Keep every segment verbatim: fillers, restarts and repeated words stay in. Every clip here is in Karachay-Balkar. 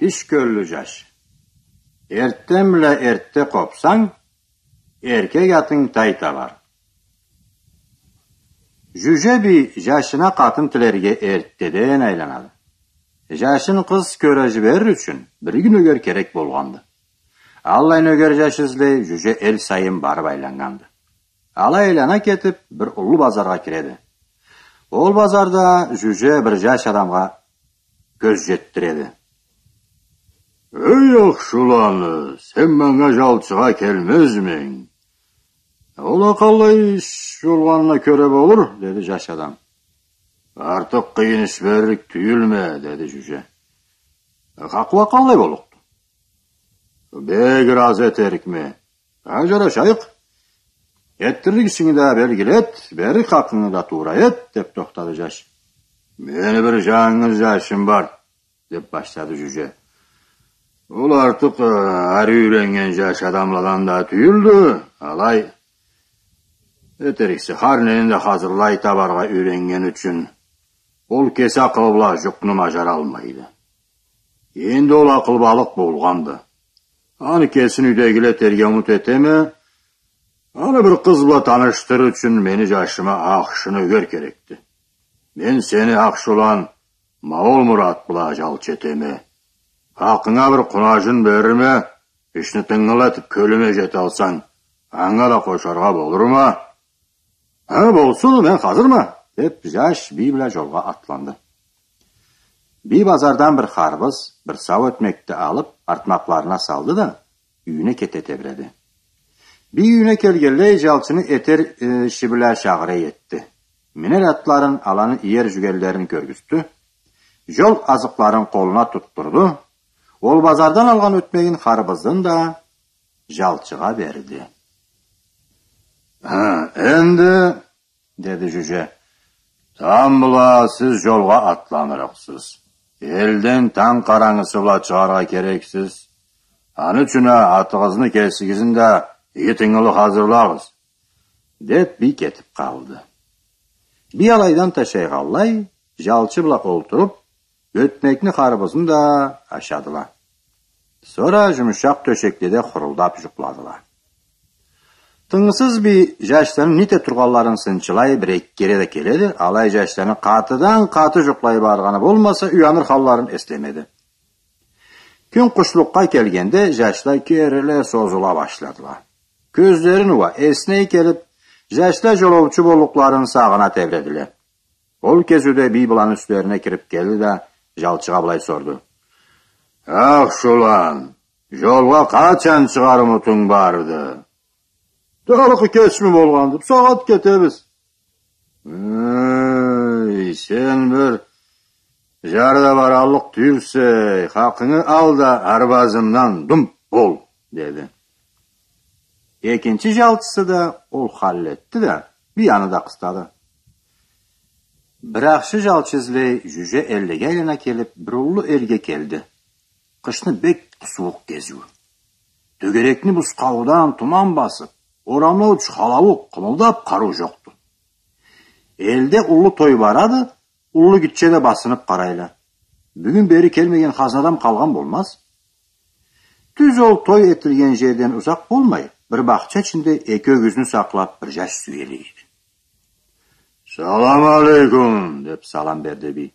Иш кёллю жаш. Эртден бла эртде къопсанг, эркек атынг тай табар. Жюже бий жашына къатын тилерге эртдеден айланады. Жашын къыз кёре жиберир ючюн бир иги нёгер керек болгъанды. Аллай нёгер жаш излей жюже эл сайын барып айланнганды. Алай айлана кетип, бир уллу базаргъа киреди. Ол базарда жюже бир жаш адамгъа кёз жетдиреди. «Эй, ахшы улан, сен манга жалчыгъа келмезмисе?» «Ол а къаллай иш болгъанына кёре болур, — деди жаш адам. — Артыкъ къыйын иш берлик тюйюлме», — деди жюже. «Хакъы уа къаллай боллукъду?» «Бек ыразы этерикме». «А, жарашайыкъ. Этдирлик ишинги да белгили эт, берлик хакъынгы да туура эт», — деп тохтады жаш. «Мени бир жангыз жашым бар, — деп башлады жюже. — Ол артыкъ, э, ариу юйреннген жаш адамладан да тюйюлдю, алай этериксе, хар нени да хазырлай табаргъа юйреннгени ючюн ол кеси акъылы бла жукъну мажаралмайды. Энди ол акъылбалыкъ болгъанды. Аны кесин юйдегиле этерге умут этеме, аны бир къыз бла танышдырыр ючюн мени жашыма ахшы нёгер керекди. Мен сени, ахшы улан, ма ол мурат бла жалчы этеме. Хакъынга бир къунажын берирме, ишни тынгылы этип кёлюме жеталсанг, анга да къошаргъа болурма?» «Хы, болсун, мен хазырма», — деп, жаш бий бла жолгъа атланды. Бий базардан бир харбыз, бир сау ётмекни алып, артмакъларына салды да, юйюне кете тебиреди. Бий юйюне келгенлей, жалчыны этер, э, иши бла шагъырей этди. Минер атларын, аланы иер жюгенлерин кёргюзтдю. Жол азыкъларын къолуна тутдурду. Ол базардан алгъан ётмегин, харбызын да жалчыгъа берди. «Хы, энди, — деди жюже, — тамбла сиз жолгъа атланырыкъсыз. Элден танг къарангысы бла чыгъаргъа керексиз. Аны ючюн а атыгъызны, кесигизни да иги тынгылы хазырлагъыз», — деп, бий кетип къалды. Бий алайдан ташайгъанлай, жалчы бла олтуруп, ётмекни, харбызны да ашадыла. Сора жумушакъ тёшекледе хурулдап жукъладыла. Тынгысыз бий жашланы нете тургъанларын сынчылай бир-эки кере да келеди, алай жашланы къатыдан-къаты жукълай баргъаны болмаса, уяныр халларын эслемеди. Кюн къушлукъгъа келгенде, жашла кериле, созула башладыла. Кёзлерини уа эсине келип, жашла жолоучу боллукъларын сагъына тебиредиле. Ол кезиуде бий быланы юслерине кирип келди да, жалчыгъа былай сорду: «Ахшы улан, жолгъа къачан чыгъар умутунг барды?» «Талыкъы кечми болгъанды, бусагъат кетебиз». «Эй, сен бир жары да бараллыкъ тюйюлсе, хакъынгы ал да арбазымдан думп бол», — деди. Экинчи жалчысы да ол халны этди да, бий аны да къыстады. Бир ахшы жалчы излей жюже эллеге айлана келип, бир уллу элге келди. Къышны бек сууукъ кезиу. Тёгерекни бусхауудан туман басып, орамла учу халаууукъ, къымылдап къарыу жокъду. Элде уллу той барады, уллу-гитче да басынып къарайла. Бюгюн бери келмеген хазна адам къалгъан болмаз. Тюз ол той этилген жерден узакъ болмай, бир бахча ичинде эки ёгюзню сакълап бир жаш сюелик эди. «Салам алейкум», — деп салам берди бий.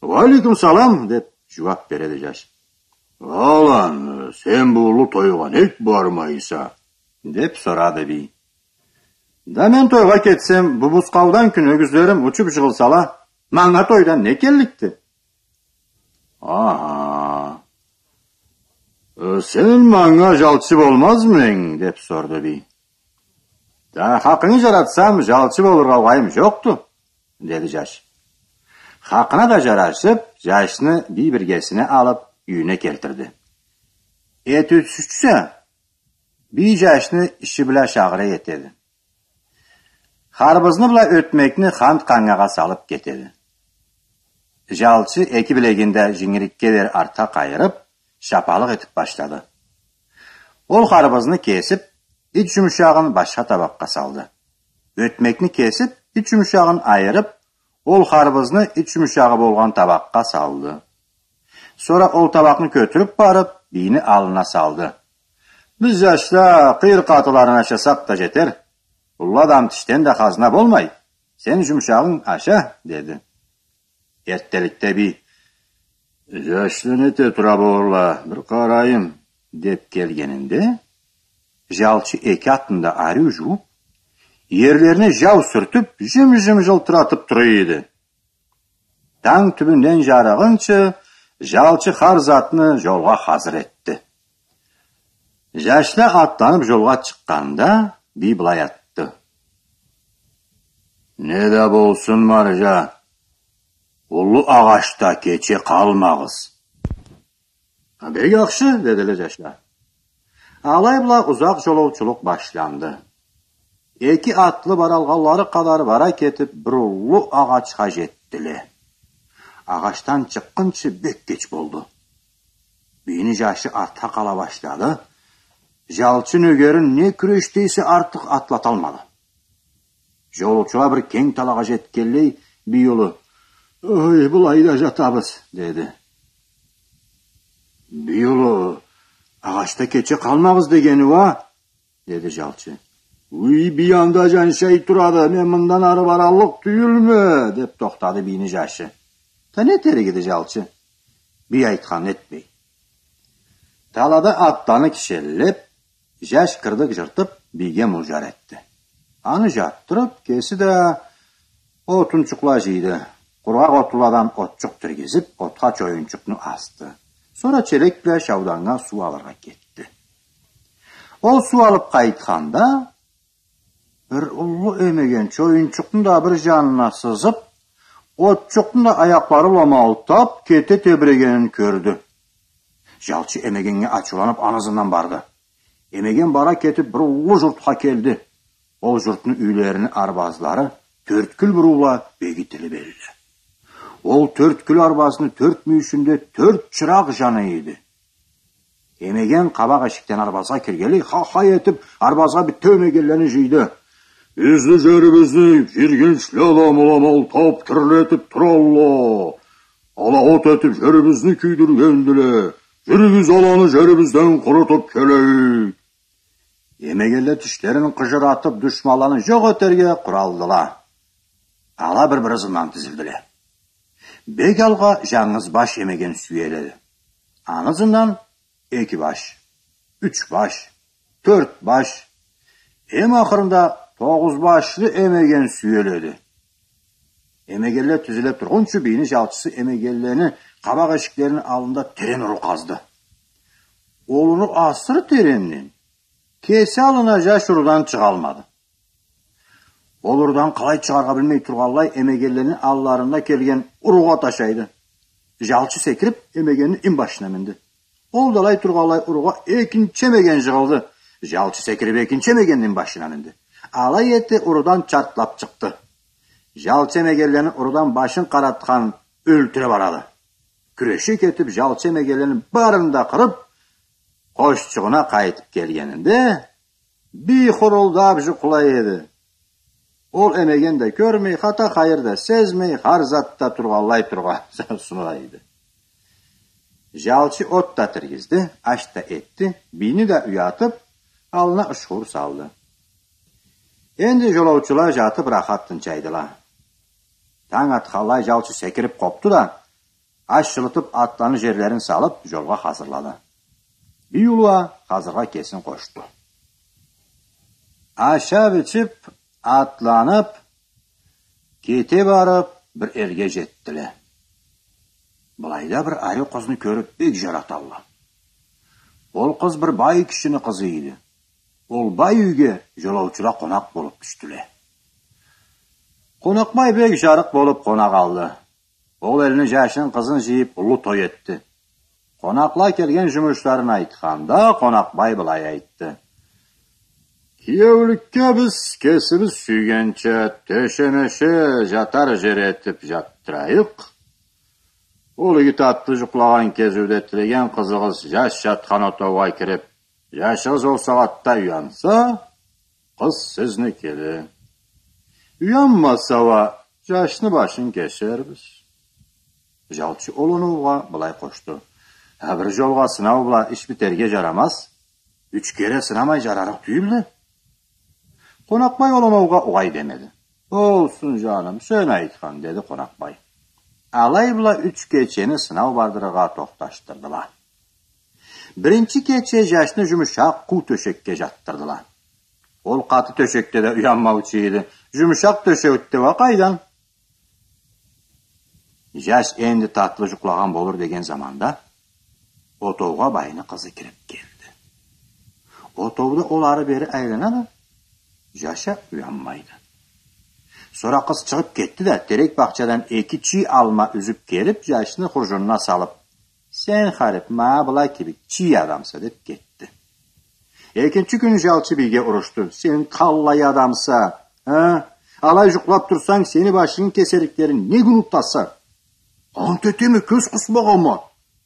«Уалейкум салам», — деп жууап береди жаш. «Улан, сен бу уллу тойгъа нек бармайса?» — деп сорады бий. «Да мен тойгъа кетсем, бу бусхауудан кюн ёгюзлерим учуп жыгъылсала, манга тойдан не келликди?» «Аха. Э, сен манга жалчы болмазмы эдинг?» — деп сорду бий. «Да хакъынгы жаратсам, жалчы болургъа угъайым жокъду», — деди жаш. Хакъына да жарашып, жашны бий биргесине алып, юйюне келтирди. Этиучюсю бий жашны иши бла шагъырей этеди. Харбызны бла ётмекни хант къангагъа салып кетеди. Жалчы эки билегин да жингирикге дери артха къайырып, шапалыкъ этип башлады. Ол харбызны кесип, ич жумушагъын башха табакъгъа салды. Ётмекни кесип, ич жумушагъын айырып, ол харбызны ич жумушагъы болгъан табакъгъа салды. Сора ол табакъны кётюрюп барып, бийни аллына салды. «Биз, жашла, къыйыр къатыларын ашасакъ да жетер. Уллу адам тишден да хазна болмай. Сен жумушагъынг аша», — деди. Эрттенликде бий: «Жашла не эте тура болурла, бир къарайым», — деп келгенинде, жалчы эки атны да ариу жууп, ерлерине жау сюртюп, жым-жым жылтыратып тура эди. Танг тюбюнден жарыгъынчы жалчы хар затны жолгъа хазыр этди. Жашла атланып жолгъа чыкъгъанда, бий былай айтды: «Не да болсун, маржа, уллу агъачда кече къалмагъыз». «Бек ахшы», — дедиле жашла. Алай бла узакъ жолоучулукъ башланды. Эки атлы баралгъанлары къадар бара кетип, бир уллу агъачха жетдиле. Агъачдан чыкъгъынчы бек кеч болду. Бийни жашы артха къала башлады. Жалчы нёгерин не кюрешди эсе, артыкъ атлаталмады. Жолоучула бир кенг талагъа жетгенлей, бий улу: «Ой, былайда жатабыз», — деди. «Бий улу, агъачда кече къалмагъыз дегени уа», — деди жалчы. «Уй, бий анда жаншай турады, мен мындан ары бараллыкъ тюйюлме», — деп тохтады бийни жашы. Да не этерик эди жалчы? Бий айтханын этмей. Талада атланы кишеллеп, жаш кырдык жыртып, бийге мулжар этди. Аны жатдырып, кеси да отунчукъла жыйды. Къургъакъ отунладан отчукъ тиргизип, отха чоюнчукъну асды. Сора челек бла шауданнга суу алыргъа кетди. Ол суу алып къайтханда, бир уллу эмеген чоюнчукъну да бир жанына сызып, отчукъну да аякълары бла малтап, кете тебирегенин кёрдю. Жалчы эмегеннге ачыуланып, аны ызындан барды. Эмеген бара кетип, бир уллу журтха келди. Ол журтну юйлерини арбазлары тёрткюл буруу бла бегитилип эдиле. Ол тёрткюл арбазны тёрт мюйюшюнде тёрт чыракъ жаный эди. Эмеген къабакъ эшикден арбазгъа киргенлей, ха-хай этип, арбазгъа бютеу эмегенлени жыйды. «Бизни жерибизни жиргинчле адамла малтап, кирлетип туралла. Ала от этип, жерибизни кюйдюргендиле. Жюрюгюз, аланы жерибизден къурутуп келейик». Эмегенле тишлерин къыжыратып, душманланы жокъ этерге къуралдыла. Ала бир-бири ызындан тизилдиле. Бек алгъа жангыз баш эмеген сюеледи. Аны ызындан эки баш, юч баш, тёрт баш, эм ахырында тогъуз башлы эмеген сюеледи. Эмегенле тизиле тургъунчу, бийни жалчысы эмегенлени къабакъ эшиклерини аллында терен уру къазды. Ол уру асыры теренден, кеси аллына жаш урудан чыгъалмады. Ол урудан къалай чыгъаргъа билмей тургъанлай, эмегенлени алларына келген уругъа ташайды. Жалчы секирип, эмегенни имбашына минди. Ол да алай тургъанлай, уругъа экинчи эмеген жыгъылды. Жалчы секирип, экинчи эмегенни имбашына минди. Алай эте урудан чартлап чыкъды. Жалчы эмегенлени урудан башын къаратхан ёлтюре барады. Кюреше кетип, жалчы эмегенлени барын да къырып, къошчугъуна къайтып келгенинде, бий хурулдап жукълай эди. Ол эмеген да кёрмей, хата-хайыр да сезмей, хар зат да тургъанлай тургъан сунула эди. Жалчы от да тиргизди, аш да этди, бийни да уятып, аллына ушхуур салды. Энди жолоучула жатып рахат тынчайдыла. Танг атханлай жалчы секирип къопду да, аш жылытып, атланы жерлерин салып, жолгъа хазырлады. Бий улу а хазыргъа кесин къошду. Ашап-ичип, атланып, кете барып, бир элге жетдиле. Былайда бир ариу къызны кёрюп, бек жараталла. Ол къыз бир бай кишини къызы эди. Ол бай юйге жолоучула къонакъ болуп тюшдюле. Къонакъбай бек жарыкъ болуп къонакъ алды. Ол элни жашын, къызын жыйып, уллу той этди. Къонакъла келген жумушларын айтханда, къонакъбай былай айтды: «Киеулюкге биз кесибиз сюйгенча тёшемеше жатар жер этип жатдырайыкъ. Ол игит атлы жукълагъан кезиуде тилеген къызыгъыз жаш жатхан отоугъа кирип, жашыгъыз ол сагъатда уянса, къыз сизникиди. Уянмаса уа, жашны башын кешербиз». Жалчы ол оноугъа былай къошду: А бир жолгъа сынау бла иш битерге жарамаз. Юч кере сынамай жарарыкъ тюйюлдю. Къонакъбай ол оноугъа угъай демеди. «Болсун, жаным, сен айтхан», — деди Къонакъбай. Алай бла юч кечени сынау бардырыргъа тохташдырдыла. Биринчи кече жашны жумушакъ къуу тёшекге жатдырдыла. Ол къаты тёшекде да уянмаучу эди. Жумушакъ тёшекде уа къайдан? Жаш энди татлы жукълагъан болур деген заманда, отоугъа байны къызы кирип келди. Отоуда ол ары-бери айланады, жаш а уянмайды. Сора къыз чыгъып кетди да, терек бахчадан эки чий алма юзюп келип, жашны хуржунуна салып: «Сен, харип, ма была кибик чий адамса», — деп кетди. Экинчи кюн жалчы бийге урушду: «Сен къаллай адамса, а? Алай жукълап турсанг, сени башынгы кесериклерин не кюн унутаса?» «Ант этеме, кёз къысмагъанма.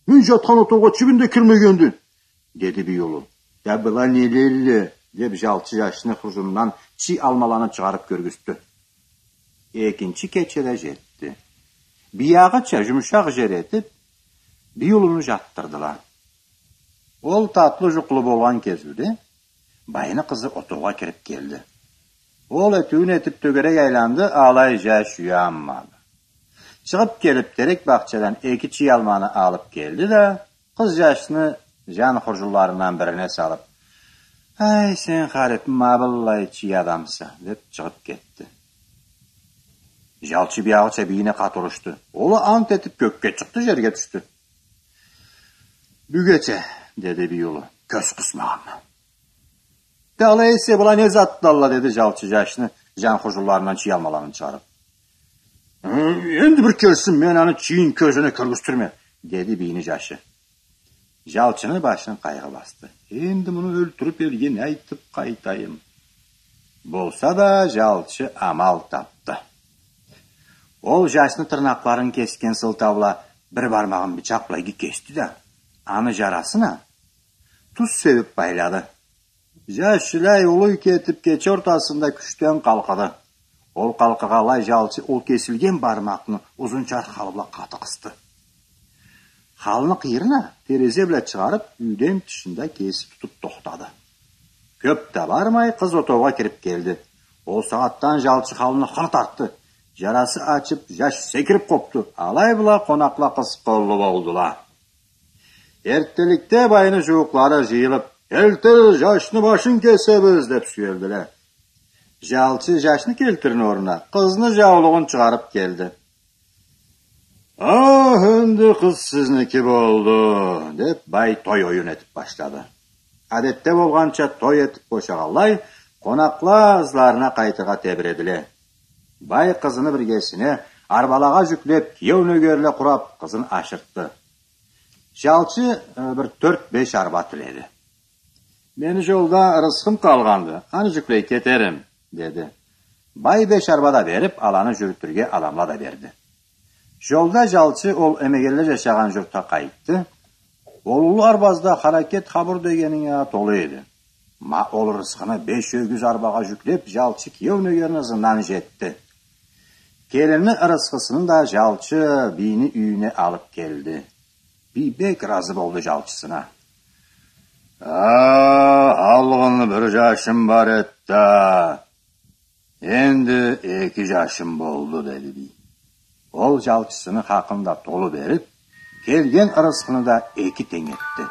Мен жатхан отоугъа чибин да кирмегенди», — деди бий улу. «Да была нелелле», — деп, жалчы жашны хуржунундан чий алмаланы чыгъарып кёргюзтдю. Экинчи кече да жетди. Биягъыча жумушакъ жер этип, бий улуну жатдырдыла. Ол татлы жукълу болгъан кезиуде байны къызы отоугъа кирип келди. Ол этиуюн этип тёгерек айланды, алай жаш уянмады. Чыгъып келип, терек бахчадан эки чий алманы алып келди да, къыз жашны жан хуржунларындан бирине салып: «Ай, сен, харип, ма быллай чий адамса», — деп чыгъып кетди. Жалчы биягъыча бийине къаты урушду. Ол а ант этип, кёкге чыкъды, жерге тюшдю. «Бюгече», — деди бий улу, — «кёз къысмагъанма». «Да алай эсе, была не затдалла?» — деди жалчы жашны жан хуржунларындан чий алмаланы чыгъарып. «Энди бир келсин, мен аны чийин кёзюне кёргюзтюрме», — деди бийни жашы. Жалчыны башын къайгъы басды. «Энди муну ёлтюрюп, элге не айтып къайтайым?» Болса да, жалчы амал тапды. Ол жашны тырнакъларын кесген сылтау бла бир бармагъын бычакъ бла иги кесди да, аны жарасын а туз себип байлады. Жаш жиляй улуй кетип, кече ортасында кючден къалкъыды. Ол къалкъыгъанлай, жалчы ол кесилген бармакъны узун чарх халы бла къаты къысды. Халыны къыйырын а терезе бла чыгъарып, юйден тышында кеси тутуп тохтады. Кёп да бармай, къыз отоугъа кирип келди. Ол сагъатдан жалчы халыны хыр тартды. Жарасы ачып, жаш секирип къопду. Алай бла къонакъла къыз къоллу болдула. Эрттенликде байны жууукълары жыйылып: «Келтир, жашны башын кесебиз», — деп сюелдиле. Жалчы жашны келтирирни орнуна къызны жаулугъун чыгъарып келди. «Ах, энди къыз сизники болду», — деп, бай той-оюн этип башлады. Адетде болгъанча той этип бошагъанлай, къонакъла ызларына къайтыргъа тебиредиле. Бай къызыны биргесине арбалагъа жюклеп, киеу нёгерле къурап, къызын ашыртды. Жалчы, э, бир тёрт-беш арба тиледи. «Мени жолда ырысхым къалгъанды, аны жюклей кетерим», — деди. Бай беш арба да берип, аланы жюрютюрге адамла да берди. Жолда жалчы ол эмегенле жашагъан журтха къайтды. Ол уллу арбазда харакет, хапур дегенинг а толу эди. Ма ол ырысхыны беш ёгюз арбагъа жюклеп, жалчы киеу нёгерни ызындан жетди. Келинни ырысхысыны да жалчы бийни юйюне алып келди. Бий бек ыразы болду жалчысына. «А, алгъын бир жашым бар эди да, энди эки жашым болду», — деди бий. Ол жалчысыны хакъын да толу берип, келген ырысхыны да эки тенг этди.